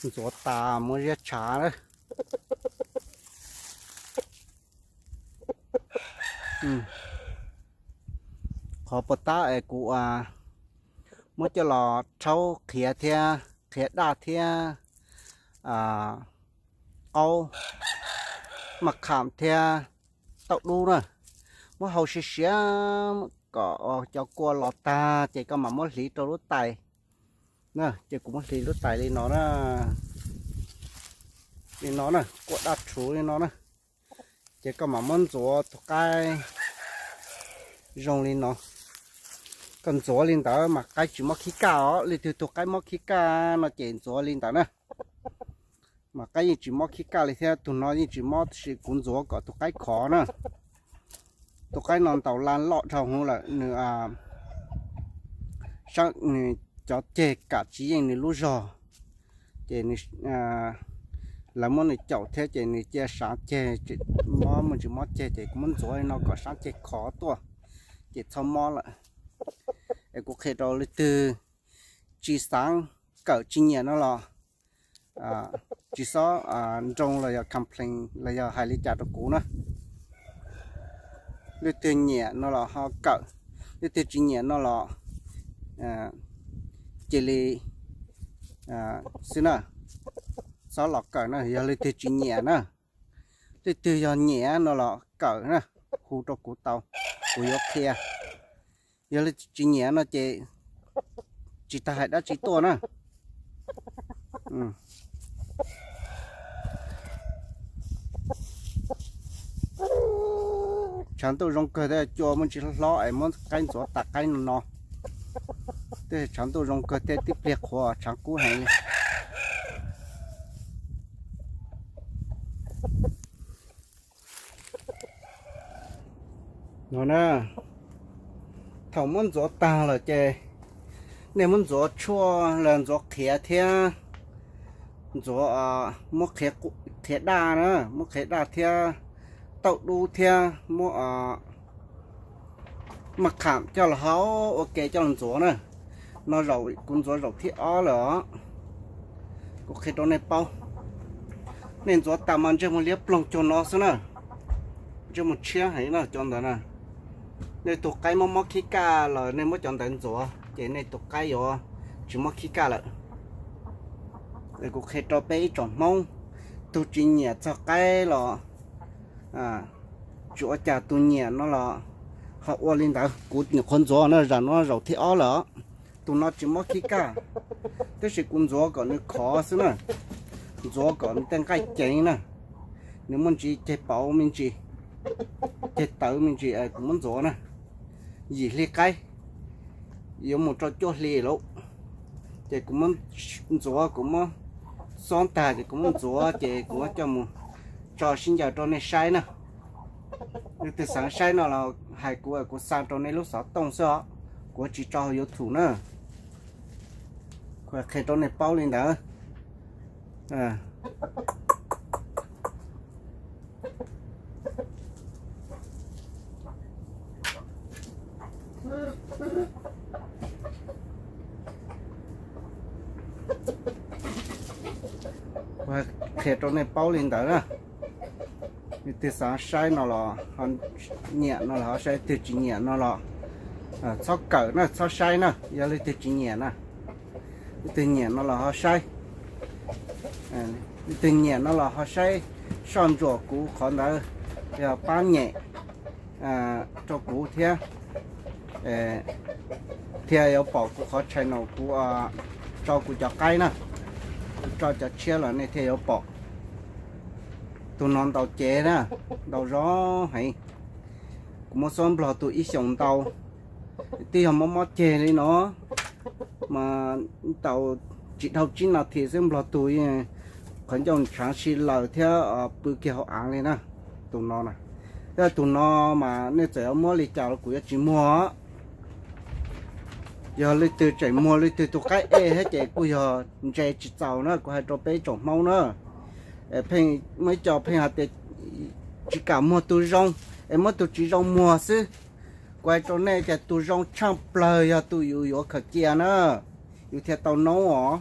Ntxuav tas muab ziab tshav na. Qhov puas tab es kuv muab coj los rhaub qhiav thiab, qhiav daj thiab qaub, maj kham thiab tauj dub na. Muab hau siav siav kom cov kua los tag ces koj mam muab hliv rau lub tais na. Ces kuv muab hliv lub tais li no na, li no na, kua daj rhuv li no na. Ces koj mam muab ntxuav tus qaib zoo li no. Koj ntxuav li ntawd mas qaib tsis mob khib kaj os. Leej twg tus qaib mob khib kaj no ces ntxuav li ntawd na, mas qaib yeej tsis mob khib kaj li thiab. Tus no yeej tsis mob, tab sis kuv ntxuav kom tus qaib khov na. Tus qaib no ntaus la loj dhau hwv lawm, nws, nws cov ceg kam tsis yeej nws lub zog, ces lawv muab nws caum thiab ces nws cia sab ceg mob, muaj tsis mob ceg, ces kuv muab ntxuav li no kom sab ceg khov tuaj ces txhob mob lawm. Es kuv qhia rau leej twg tsis xav kawm tsis nyiam no los tsis txhob nroo los yog complain los yog hais li cas rau kuv na. Leej twg nyiam no los ho kawm, leej twg tsis nyiam no los cia li xwb na, txhob los kawm na yog leej twg tsis nyiam na. Leej twg yog nyiam no los kawm na, hu rau kuv tau, kuv yuav qhia. Yog leej twg tsis nyiam no ces tsis tau hais dab tsi tuaj na. Tshav ntuj zoo kawg thiab, cua muaj ntsis hlob hlob es muab qaib ntxuav tas qaib no no. Tej tshav ntuj zoo kawg thiab, tib pliag qhuav tshav kub heev li. No na, thaum muab ntxuav tag lawm ces nej muab ntxuav tshuaj los ntxuav qhiav thiab ntxuav, muab qhiav daj na, muab qhiav daj thiab tauj dub thiab muab maj kham coj los hau ua ke coj los ntxuav na. No zaum kuv ntxuav zaum thib ob lawm os. Kuv qhia rau nej paub, nej ntxuav tas mas ntsej muag liab ploog cuag no xwb na. Ntsej muag tshiab heev na cov ntawd na. Nej tus qaib mob mob khib kaj los nej muab cov ntawd ntxuav ces nej tus qaib yuav tsis mob khib kaj lawm. Kuv qhia rau peb ib tsoom Hmoob, tus tsis nyiam txog qaib los tsis ua cas, tus nyiam no los ho ua li ntawd. Kuv nyuam qhuav ntxuav no, zaum no zaum thib ob lawm. Tus no tsis mob khib kaj, tab sis kuv ntxuav kom nws khov xwb na, ntxuav kom nws tej nqaij ceev na, nws muaj ntsis ceg pauv me ntsis, ceg tawv me ntsis, kuv muab ntxuav na, yim hli qaib yuav mus rau cuaj hli lawm. Ces kuv muab ntxuav, kuv muab xob tag ces kuv muab ntxuav ces kuv coj mus tso sib ncaws rau nej saib na. Leej twg xav saib no los hais kuv, kuv xa rau nej lub xov tooj xwb os, kuv tsis tso hauv YouTube na. Kuv qhia rau nej paub li ntawd. Kuv qhia rau nej paub li ntawd na. Leej twg xav saib no los ho nyiam no los ho saib, leej twg tsis nyiam no los txhob kawm na, txhob saib na, yog leej twg tsis nyiam na. Leej twg nyiam no los ho saib, leej twg nyiam no los ho saib, soj ntsuam kuv qhov ntawd, yog pab nyem rau kuv thiab, thiaj yuav pom kuv qhov channel, kuv tso kuv cov qaib na, kuv tso cov tshiab los nej thiaj yuav pom. Tus no ntaus cev na, ntaus zoo heev. Kuv muab xob nplog tus ib xyoos ntau, twb yog mob mob ceg li no mas ntaus tsis dhau tsib nas this xwb nplog tus, qhov ncauj ntshaav si lawm thiab pw kiag hauv av li na. Tus no na, thiab tus no mas nej txawm yuav muab li cas los kuv yuav tsis muag. Yog leej twg tseem muag leej twg tus qaib ej thiab ces kuj yog ntse tsis txaus na, kuv hais rau peb tsoom Hmoob na. Pheej muaj ib co pheej hais tias tsis kam muag tus zoo, es muab tus tsis zoo muag xwb. Kuv hais rau nej tias tus zoo tshaj plaws yog tus yus yuav khaws cia na. Yus thiaj tau noob os.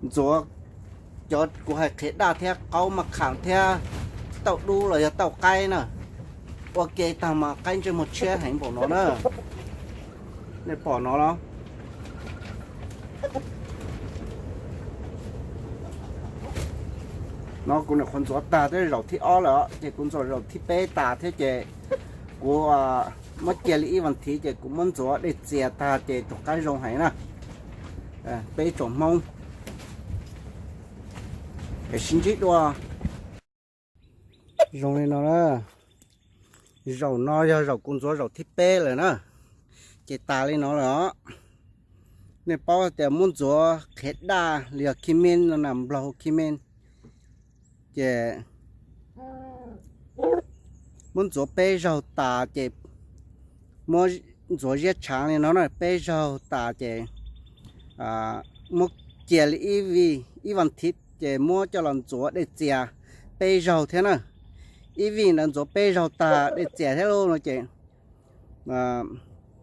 Ntxuav cov kuv hais qhiav daj thiab qaub maj kham thiab tauj dub los yog tauj qaib na. Ua ke tag mas qaib ntsej muag tshiab heev npaum no na. Nej pom no los? No kuv nyuam qhuav ntxuav tag thiab zaum thib ob lawm, ces kuv ntxuav zaum thib peb tas thiab ces kuv muab cia li ib vas thiv ces kuv muab ntxuav dej txias tag ces tus qaib zoo heev na. Peb tsoom Hmoob, es sib ntsib dua. Zoo li no na. Zaum no yog zaum kuv ntxuav zaum thib peb lawm na, ces tas li no lawm os. Nej paub tias muab ntxuav qhiav daj los yog khi me no na, Nplog hu khi me, ces muab ntxuav peb zaug tas ces muab ntxuav ziab tshaav li no na, peb zaug tas ces muab cia li ib vas thiv ces muab coj los ntxuav dej txias peb zaug thiab na. Ib vij ntawd ntxuav peb zaug tag dej txias thiab lauj no ces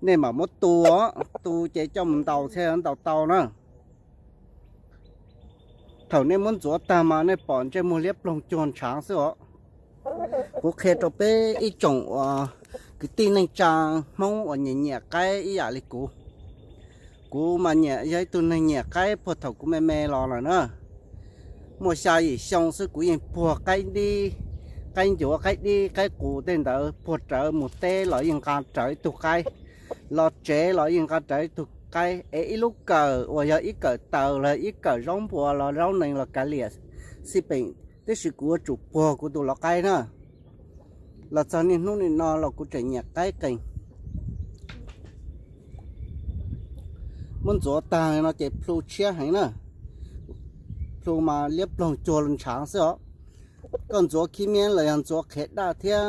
nej mam muab tu, tu ces coj mus ntaus thiaj ntaus tau na. Thaum nej muab ntxuav tag mas nej pom ntsej muag liab ploog cuag ntshaav xwb os. Kuv qhia rau peb ib tsoom uas kwv tij neej tsa Hmoob uas nyiam nyiam qaib ib yam li kuv. Kuv mas nyiam, yog ib tug neeg nyiam qaib puag thaum kuv me me los lawm na. Muaj xya yim xyoo xwb kuv yeej puag qaib dib, qaib ncuav, qaib dib, qaib qus tej ntawd puag rawv, mus teb los yeej nqa rawv ib tug qaib, los tsev los yeej nqa rawv ib tug qaib, es ib lub kawm uas yog ib kawm taws los ib kawm zaub npua los zaub nees los kav liam xij peem, tiam sis kuv yuav tsum puag kuv tus lau qaib na. Los txog niaj hnub nim no los kuv tseem nyiam qaib qees. Muab ntxuav tag no ces plhu tshiab heev na, plhu mas liab ploog cuag ntshaav xwb os. Koj ntxuav khib miab los yog ntxuav qhiav daj thiab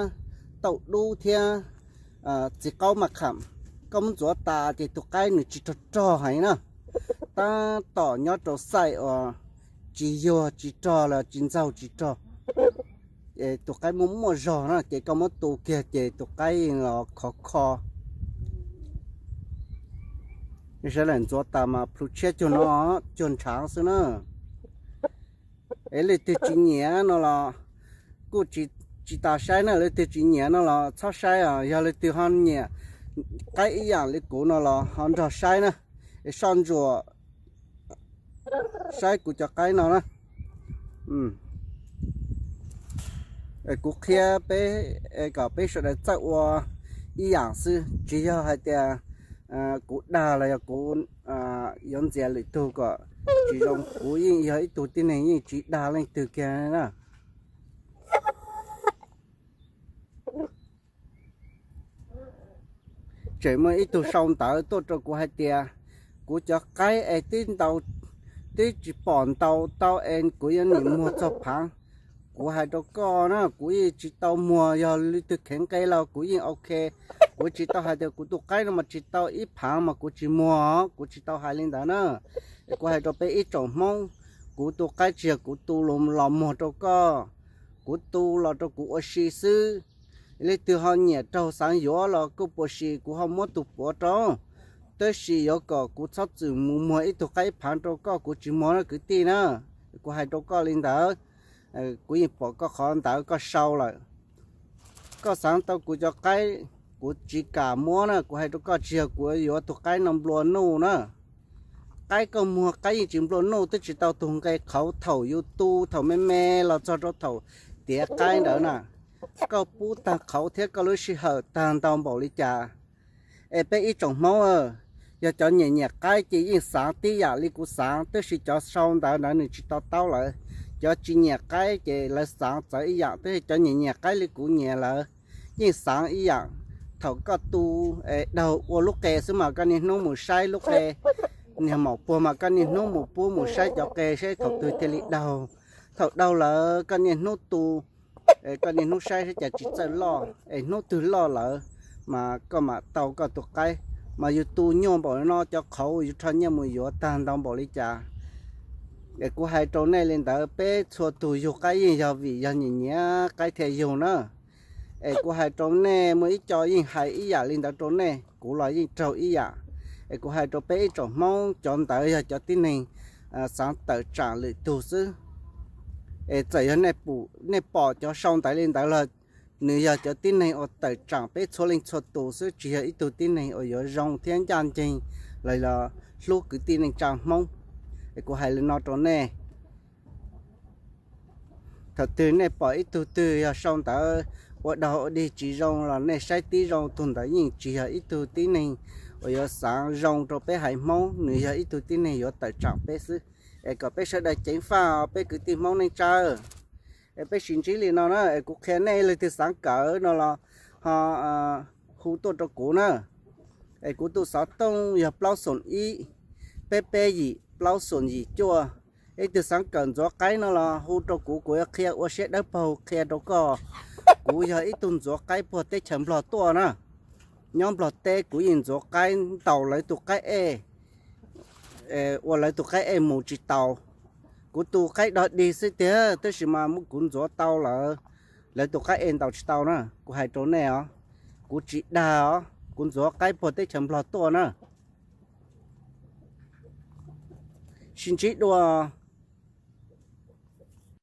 tauj dub thiab txiv qaub maj kham, koj muab ntxuav tas ces tus qaib nws tsis rog rog heev na, tab tom nyob rau xaij uas tsis yuag tsis rog los tsis ntxaug tsis rog, tus qaib muaj muaj zog na ces koj muab tu kiag ces tus qaib los khov kho. Sawv daws ntxuav tas mas plhu tshiab cuag no, cuag ntshaav xwb na. Es leej twg tsis nyiam no los kuj tsis tas saib na, leej twg tsis nyiam no los txhob saib os. Yog leej twg ho nyiam qaib ib yam li kuv no los ho nrog saib na, es soj ntsuam saib kuv cov qaib no na. Kuv qhia peb kom peb sawv daws txawj ua ib yam xwb, tsis yog hais tias kuv dag los yog kuv yuav ntxias lwm tug kom tsis zoo. Kuv yeej yog ib tug tib neeg yeej tsis dag leej twg kiag na. Tseem muaj ib tug sau ntawv tuaj rau kuv hais tias kuv cov qaib es twb ntau, twb tsis pom ntau tau es kuv yuav nim muag txog phaav. Kuv hais rau koj na, kuv yeej tsis tau muag, yog leej twg kheev nqe los kuv yeej ok. Kuv tsis tau hais tias kuv tus qaib no mas tsis tau ib phaav mas kuv tsis muag, kuv tsis tau hais li ntawd na. Es kuv hais rau peb ib tsoom Hmoob, kuv tus qaib tsis yog kuv tu los muag rau koj, kuv tu los rau kuv ua si xwb. Leej twg ho nyiam raug xaav yuav los kuj puas si, kuv ho muab tus puav rau, tab sis yuav kom kuv txhob txwm mus muag ib tug qaib phaav rau koj, kuv tsis muag na kwv tij na. Kuv hais rau koj li ntawd, kuv yeej pom koj qhov ntawd koj sau lawm. Koj xaav tau kuv cov qaib, kuv tsis kam muab na, kuv hais rau koj tsis yog kuv yuav tus qaib no nplua nuj na. Qaib koj muag qaib yeej tsis nplua nuj, twb tsis tau tug nqe qhauv thaum yus tu thaum me me los txog rau thaum tiav qaib ntawd na. Koj pub tag qhauv thiab koj lub sij hawm tag ntau npaum li cas. Es peb ib tsoom Hmoob, yog cov nyiam nyiam qaib ces yeej xaav tib yam li kuv xaav, tab sis cov sau ntawv ntawd nws tsis to taub lawm. Cov tsis nyiam qaib ces lawv xaav txawv ib yam, tab sis cov nyiam nyiam qaib li kuv nyiam lawv yeej xaav ib yam. Thaum koj tu daug ua lub qe xwb mas koj niaj hnub mus saib lub qe, niag maum puag mas koj niaj hnub mus pub mus saib cov qe saib thaum twg thiaj li daug. Thaum daug lawm koj niaj hnub tu, koj niaj hnub saib saib cas tsis txawj loj, es hnub twg loj lawm mas koj mam tau koj tus qaib. Mas yus tu nyuaj npaum no cov qhauv yus rho nyiaj mus yuav tag ntau npaum li cas. Es kuv hais rau nej li ntawd, peb txhua tus yug qaib yeej yog vim yog nyiam nyiam qaib thiaj yug na. Es kuv hais rau nej, muaj ib co yeej hais ib yam li ntawd rau nej, kuv los yeej raug ib yam. Es kuv hais rau peb ib tsoom Hmoob, cov ntawd yog cov tib neeg xaav tawm tsaam lwm tug xwb. Es txawm yog nej pom cov sau ntawv li ntawd los, nws yog cov tib neeg uas tawm tsaam peb txhua leej txhua tus xwb, tsis yog ib tug tib neeg uas yuav zoo thiab ncaj nceeg los hlub kwv tij neej tsa Hmoob. Es kuv hais li no rau nej, thaum twg nej pom ib tug twg yog sau ntawv ua dog ua dig tsis zoo los nej saib tib zoo, tug ntawd yeej tsis yog ib tug tib neeg uas yuav xaav zoo rau peb haiv Hmoob, nws yog ib tug tib neeg yuav tawm tsaam peb xwb. Es kom peb sawv daws ceev faj, peb kwv tij Hmoob neej tsa. Es peb sim ntsib li no na, es kuv qhia nej, leej twg xaav kawm no los ho hu tuaj rau kuv na. Es kuv tus xov tooj yog plaub xoom ib, peb peb yim plaub xoom yim cuaj. Ib tug xaav kawm ntxuav qaib no los hu rau kuv, kuv yuav qhia ua siab dawb paug qhia rau koj. Kuv yog ib tug ntxuav qaib puag teb chaws Nplog tuaj na. Nyob Nplog teb kuv yeej ntxuav qaib ntaus lawv tus qaib ej, ua lawv tus qaib ej mus tsis taus. Kuv tu qaib dog dig xwb tiag, tab sis mas kuv ntxuav tau lawv, lawv tus qaib ej ntaus tsis tau na. Kuv hais rau nej os, kuv tsis dag os, kuv ntxuav qaib puag teb chaws Nplog tuaj na. Sib ntsib dua.